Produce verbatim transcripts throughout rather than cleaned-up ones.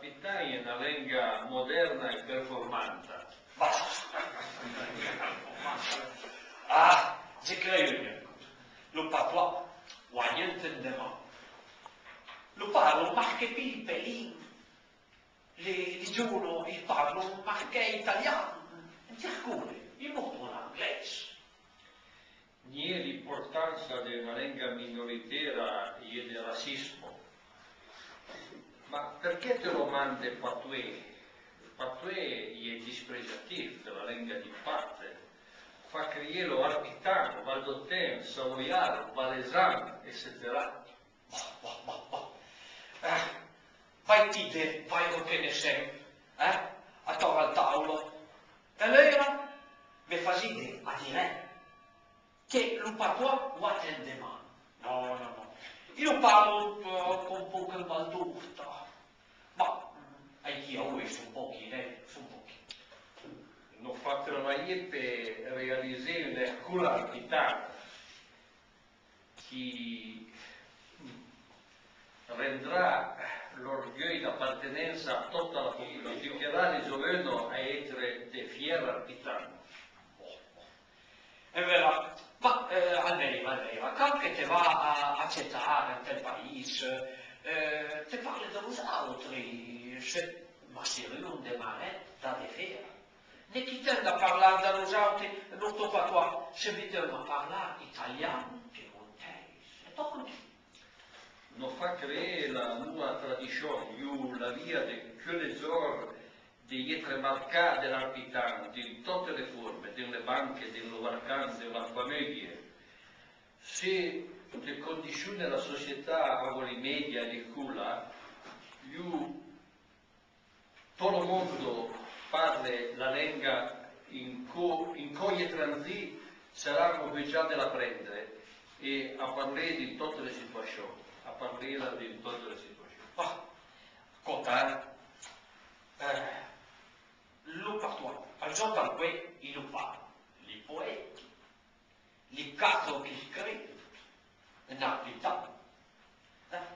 L'occitan l'è na lenga moderna e performanta. Bah! Ah, je crèyo bien. Lo patois, o a gnente de mal. Lo parlo marqué pi pelin. Lé, lé giovani i parlo marqué italian. Cercole, i motto l'anglèis. Nié l'importansa de na lenga minoritera e de rasismo. Ma perché te lo mande patois? Patois l'è dispregiatif de la lenga di parte. Fa crié lo arpitan, valdoten, savoiar, valesan, etcetera. Bah, bah, bah, bah. Eh, vai ti de, vai lo conossèn, eh, ator al taulo. E lèira, me fasite a dire que lo patois o a gnente de mal. No, no, no. I lo parlo, eh, con poca valdorta. Ma, mm, ai que a voi son pochi, eh, son pochi. No fa travaillé pe realizé una scola arpitana que rendrà l'orgueil d'apartenensa a tota la populazion, educherà le giovani a étre de fier arpitan. È vera, ma, eh, Almèira, Almèira, quand que te va a, a cetar inte el país, eh, te parle de nosautri, se, ma si un de maret da de fer. Ne quitèn da parlar da nosautri, nosto patois, se mettèn a parlar italian, piemontèis, e tot. No fa créer la noua tradichon, iù la via de que le zor de étre marcà de l'arpitan, din tote le forme, din le banque, din lo barcan, din la fameille. Se te condicione la società avó le media e le scola, iù Tot lo mondo parle la lenga, incó, incó i étranzì sarà oblegià de l'aprendre e a parlé din tote le situachon, a parlé-la din tote le situachon. Bah, conta, eh. Eh, lo patois, al zor tanqué i lo parle, li poète, li catro que scrève, en arpitan. Eh?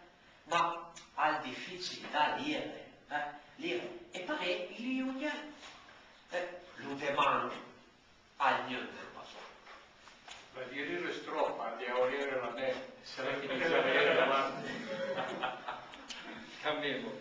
Ma al dificil da lire, eh? Lire. E paré, i lèi gnente. Eh, lo deman, al gnente, pa so. Va dire stropa, de aurere la me, sarà che mi sarà davanti. Cambiemo.